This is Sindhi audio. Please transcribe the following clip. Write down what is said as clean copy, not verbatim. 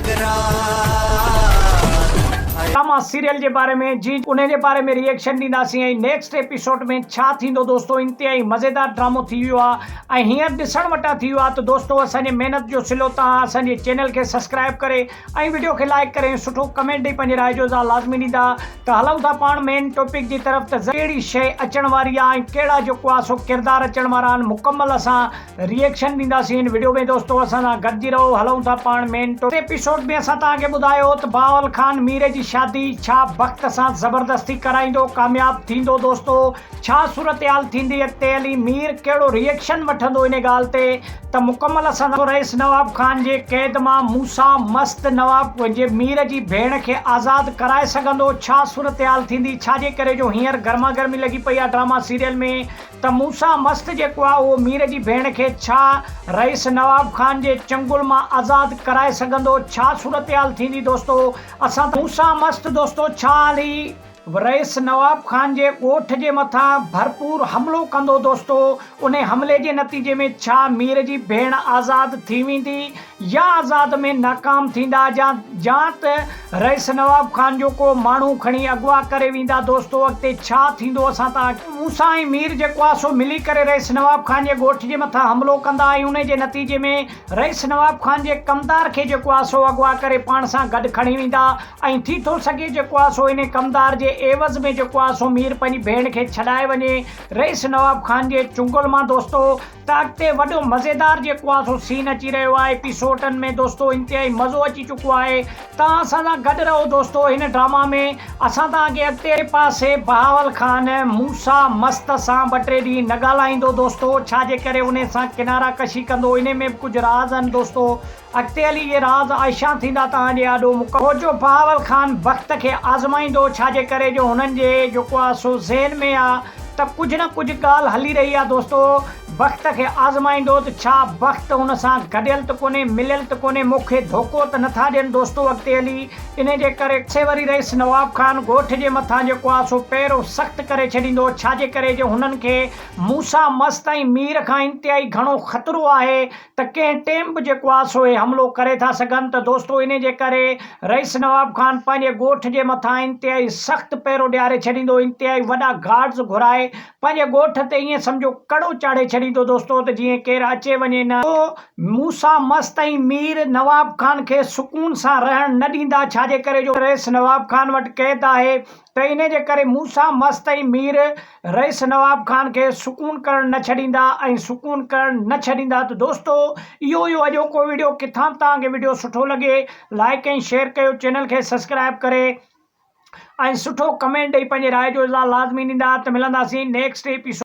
تڪرار. ڊراما سيريل جي باري ۾ جي انهي جي باري ۾ ريئيڪشن ڏينداسين ۽ نيڪسٽ ايپيسوڊ ۾ ڇا ٿيندو دوستو انتهائي مزيدار ڊرامو ٿي ويو آ ۽ هينئر ڏسڻ وٽان ٿي ويو آ ته دوستو اسان جي محنت جو صلو توهان اسان جي چينل کي سسڪرائب ڪري ۽ وڊيو کي لائيڪ ڪري ۽ سٺو ڪمينٽ ڏئي پنهنجي راء جو اظهار لازمي ڏيندا ته هلون ٿا پاڻ مين ٽاپڪ جي طرف ته ڪهڙي شئي اچڻ واري آ ۽ ڪهڙا جيڪو آ سو ڪردار اچڻ وارا آهن مڪمل اسان ريئيڪشن ڏينداسين هن وڊيو ۾ دوستو اسان سان گڏجي رهو هلون ٿا پاڻ مين ٽاپڪ ايپيسوڊ ۾ اسان توهان کي ٻڌايو ته بهاول خان مير جي شادي ڇا بخت سان زبردستي ڪرائيندو ڪامياب ٿيندو دوستو ڇا صورتحال ٿيندي اڳتي هلي مير ڪهڙو ريئيڪشن وٺندو ان ڳالهه تي ته مڪمل اسان رئيس نواب خان جي قيد مان موسيٰ مست نواب جي مير جي ڀيڻ کي آزاد ڪرائي سگهندو ڇا صورتحال ٿيندي ڇاجي ڪري جو هينئر گرما گرمي لڳي پئي آ ڊراما سيريل ۾ ته موسيٰ مست جيڪو آ اهو مير جي ڀيڻ کي ڇا رئيس نواب خان جي چنگل مان آزاد ڪرائي سگهندو ڇا صورتحال ٿيندي دوستو اسان موسيٰ مست دوستو ڇا هلي رئيس نواب خان جي ڳوٺ جي مٿان ڀرپور حملو ڪندو دوستو انهي حملي جي نتيجي ۾ ڇا مير جي ڀيڻ آزاد ٿي ويندي يا آزاد ۾ ناڪام ٿيندا جا جا ته رئيس نواب خان جو ڪو ماڻهو کڻي اغوا ڪري ويندا دوستو اڳتي ڇا ٿيندو اسان تان موسيٰ ۽ مير جيڪو آ سو ملي ڪري رئيس نواب خان جي ڳوٺ جي مٿان حملو ڪندا ۽ انهي جي نتيجي ۾ رئيس نواب خان جي ڪمدار کي جيڪو آ سو اغوا ڪري پاڻ سان گڏ کڻي ويندا ۽ ٿي ٿو سگهي جيڪو آ سو انهي ڪمدار جي عيوض ۾ جيڪو آ سو مير پنهنجي ڀيڻ کي ڇڏائي وڃي رئيس نواب خان جي چنگل مان دوستو ته اڳتي وڏو مزيدار جيڪو آ سو سين اچي رهيو آهي ايپيسوٽن ۾ دوستو انتهائي مزو اچي چڪو آهي توهان اسان سان گڏ رهو دوستو هن ڊراما ۾ اسان توهان کي اڳتي پاسي بهاول خان موسيٰ مست سان ٻه ٽي ڏينهن نه ڳالهائيندو دوستو ڇا جي ڪري انهي سان ڪنارا ڪشي ڪندو انهي ۾ به ڪجهه راز آهن دوستو اڳتي هلي اهي راز آشان ٿيندا توهان جي آڏو مڪمل. هو جو بهاول خان بخت کي آزمائيندو ڇا جي ڪري جو هنن جي جيڪو آ سو ذهن ۾ آ ته ڪجهه نه ڪجهه ڳالهه هلي رهي آ دوستو بخت کي آزمائيندو ته ڇا بخت هن سان گڏيل ته ڪونهي مليل ته ڪونهي مون کي ڌوڪو ته نه ٿا ڏين دوستو اڳتي هلي انهي جي ڪري سي وري رئيس نواب خان ڳوٺ جي مٿان جيڪو آ سو پهرو سخت ڪري ڇڏيندو ڇا جي ڪري جو هنن کي موسيٰ مست ۽ مير کان انتهائي گهڻو خطرو آهي ته ڪنهن ٽيم به جيڪو آ سو اهي حملو ڪري ٿا سگهن ته دوستو انهي جي ڪري رئيس نواب خان پنهنجي ڳوٺ جي مٿان انتهائي سخت پهرو ڏياري ڇڏيندو انتهائي وڏا گارڊز گهرائي پنهنجي ڳوٺ تي ائين سمجهو ڪڙو چاڙهي ڇڏيندو دوستو ته جيئن ڪير اچي وڃي نه موسيٰ مست ۽ مير نواب خان کي سڪون سان رهڻ نه ڏيندا ڇاجي ڪري جو رئيس نواب خان وٽ قيد آهي ته انهي جي ڪري موسيٰ مست ۽ مير رئيس نواب خان کي سڪون ڪرڻ نه ڇڏيندا ۽ سڪون ڪرڻ نه ڇڏيندا ته دوستو اهو هيو اڄوڪو وڊيو ڪٿان به توهان کي وڊيو سٺو لڳي لائيڪ ۽ شيئر ڪيو چينل کي سسڪرائب ڪري ۽ سٺو ڪمينٽ ڏئي پنهنجي راء جو اظهار لازمي ڏيندا ته ملنداسين نيڪسٽ ايپيسوڊ.